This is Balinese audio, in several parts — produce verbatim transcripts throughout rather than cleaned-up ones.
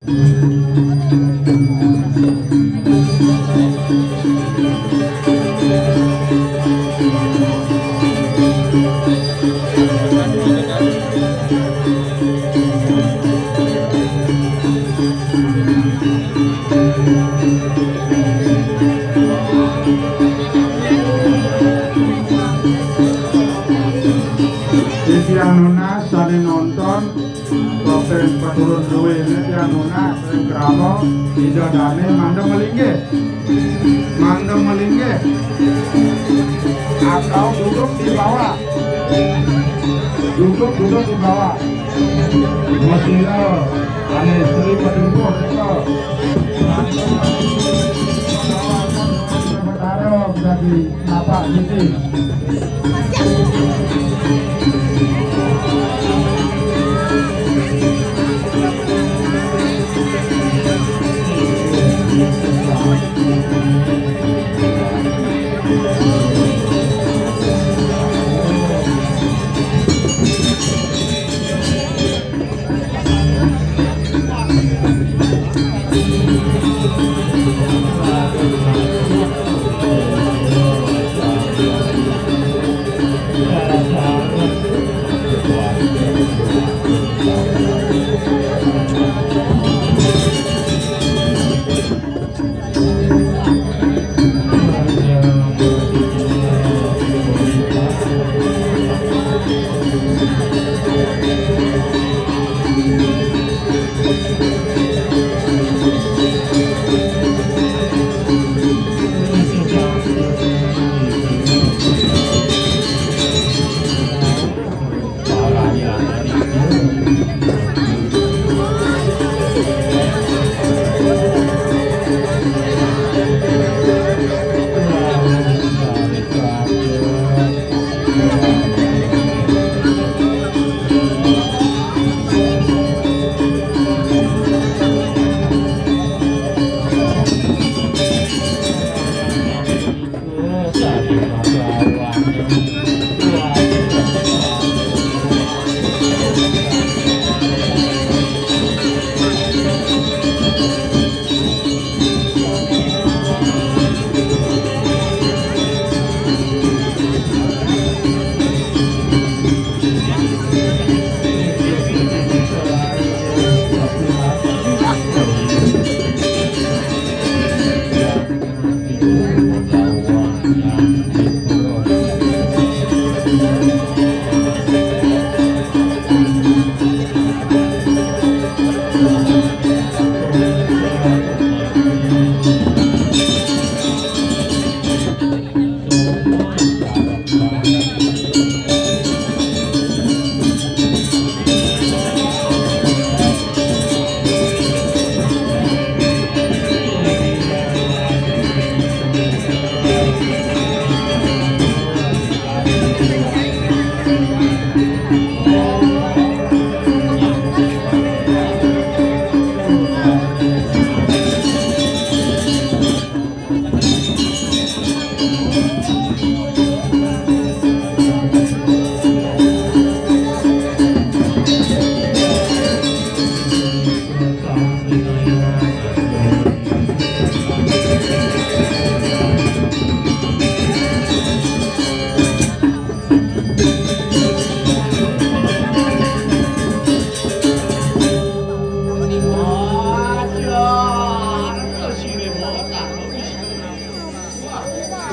Titiang nunas sané nonton, kopéng paturun duwéné tiang nunas ring krama Ida Dané, mangda malinggih. Mangda malinggih. Atau duduk di bawah. Duduk, duduk di bawah. Masira ané Sri Padempuh nika. Betara dadi napak titi.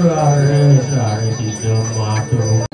Laris, laris, sida matur.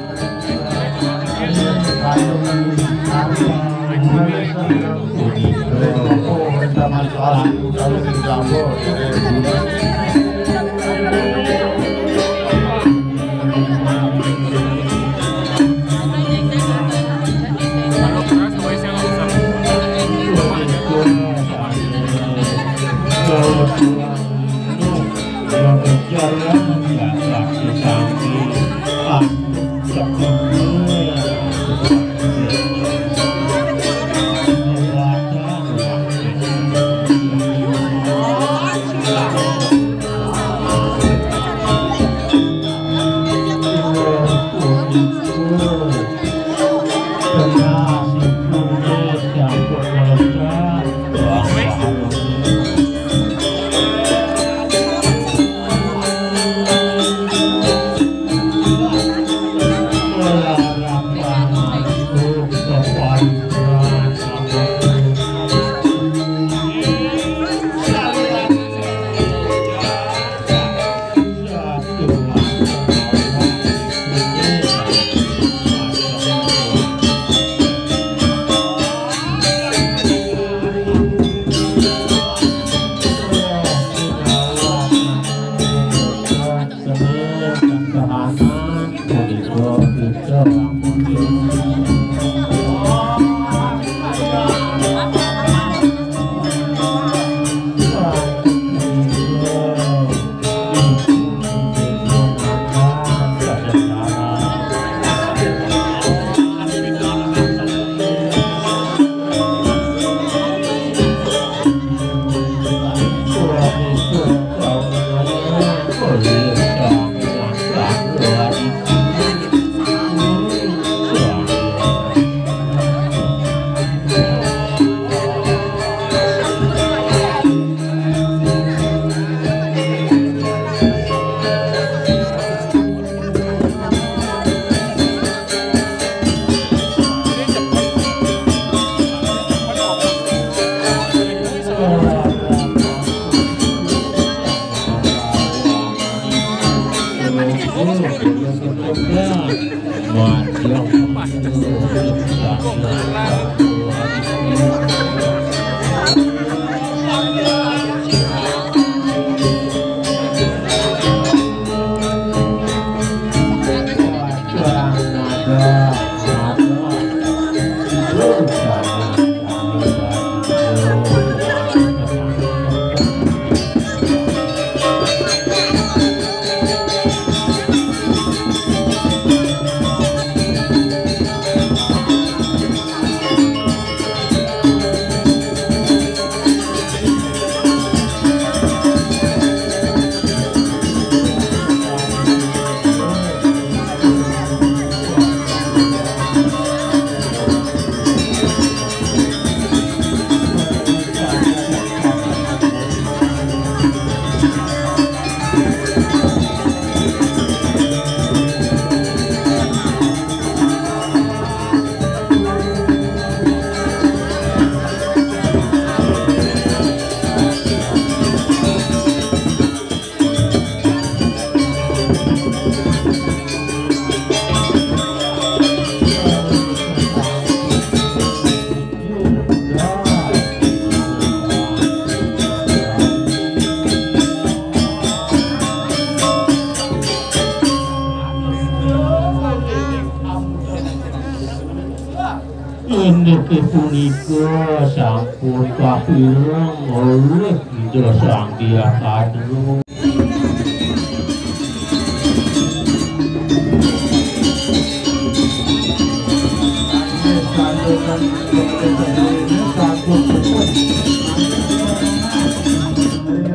Inggih punika sampun kapireng oleh Ida Sang Hyang Agung.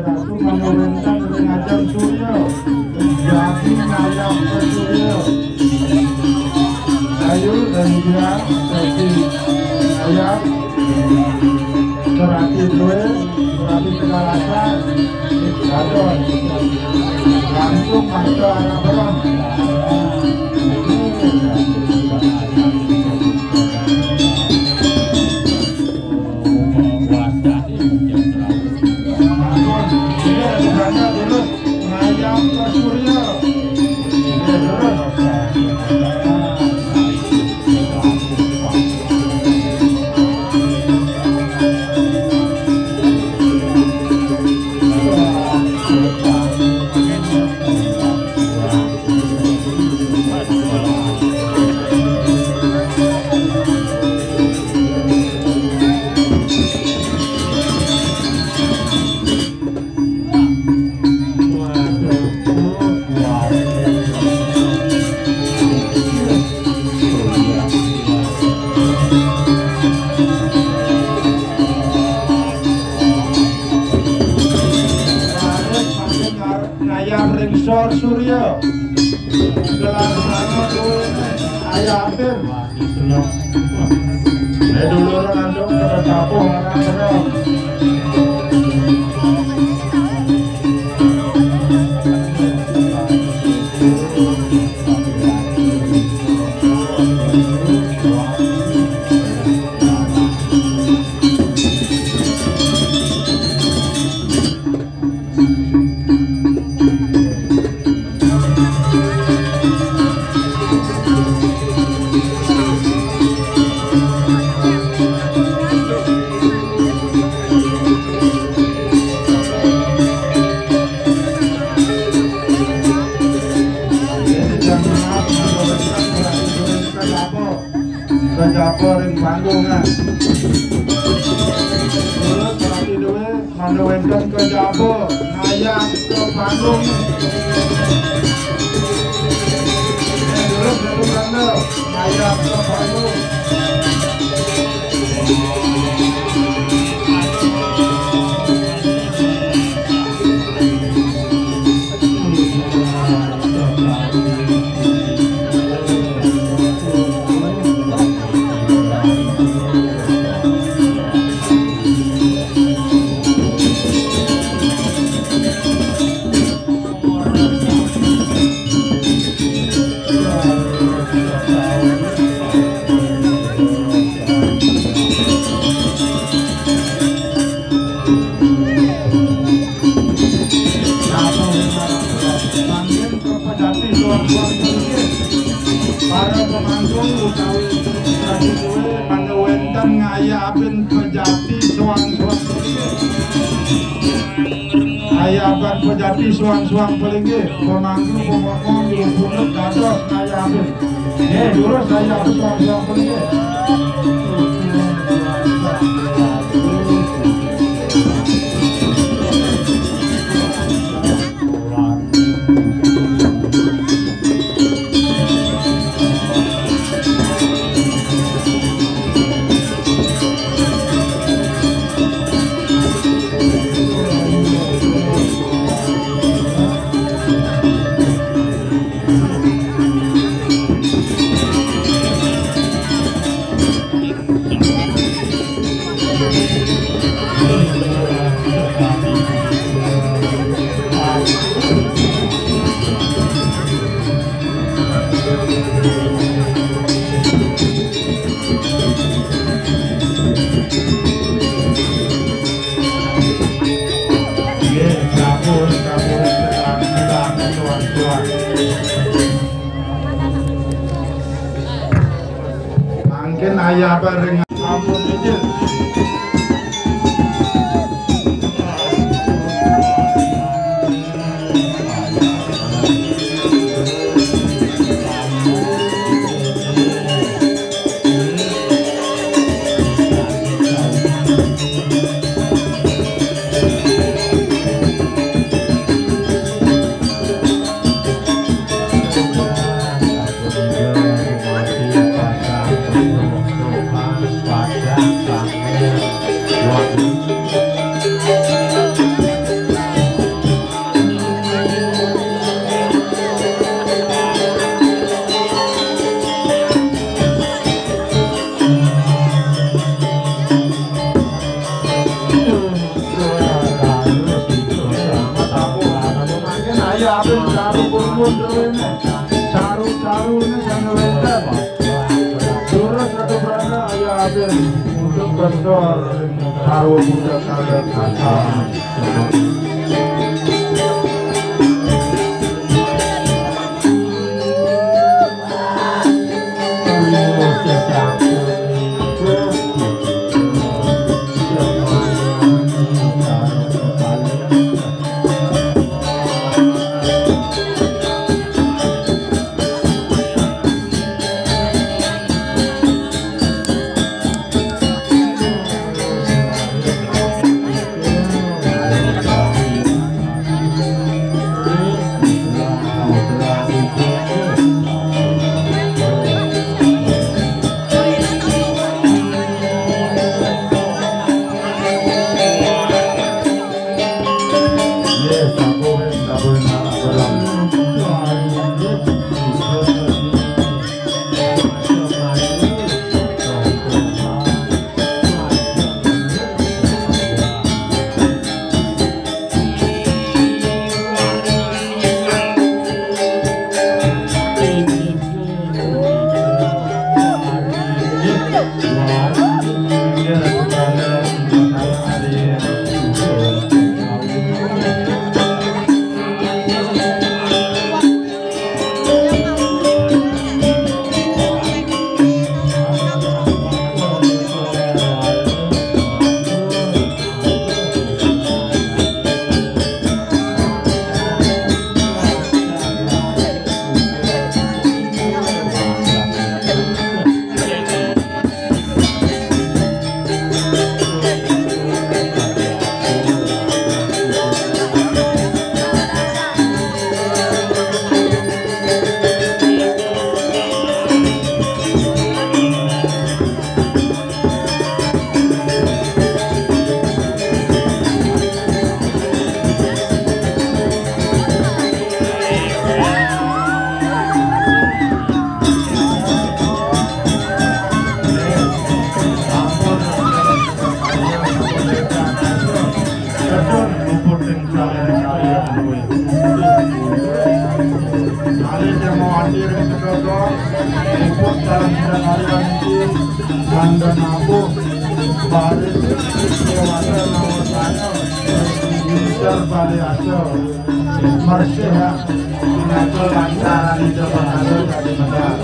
Ratu Manowentan ring Ajang Surya. Jati ngayah ke Surya. Ayu dan dia dadi ngayah. Serati duwe, serati segala. Dadon. Langsung mangsa anak berem. Ngayah ring sor surya. Gelar sana tuh ayah Apin. Ayo dulur ngantuk pada tabuh anak-anak. Kejaba ring panggung, nah. Terus berarti duwe, mangda wénten kejaba ngayah ke panggung. Eh, terus satu tanda, ngayah ke panggung. Pemangku utawi Ratu Dewi mangke wenten ngayabin pejati soang-soang. Ayaban pejati soang-soang pelinggih, pemangku pemokong, ibu dados ngayabin. Nggih, durus ayabin soang-soang pelinggih. Mangkin ayah bareng ampun izin. Ayo, ape caru pun pun terus ini. Caru-caru ini jangan lengket. Terus satu perangkat, ayo, ape untuk besar. Caru muda kagak kata. Malih yang mau hadir ke sedoso, luput dalam sedang hari ini, tanda nabuh, baris, dewasa, nama saya. Mister Baliaso. Mersih ya. Ngaco lantaran di depan ada tadi benar.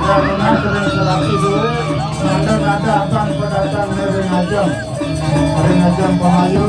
Ya, benar sering selaki dulu. Ada-ada abang pendatang dari Ngajam. Dari Ngajam Pemayu.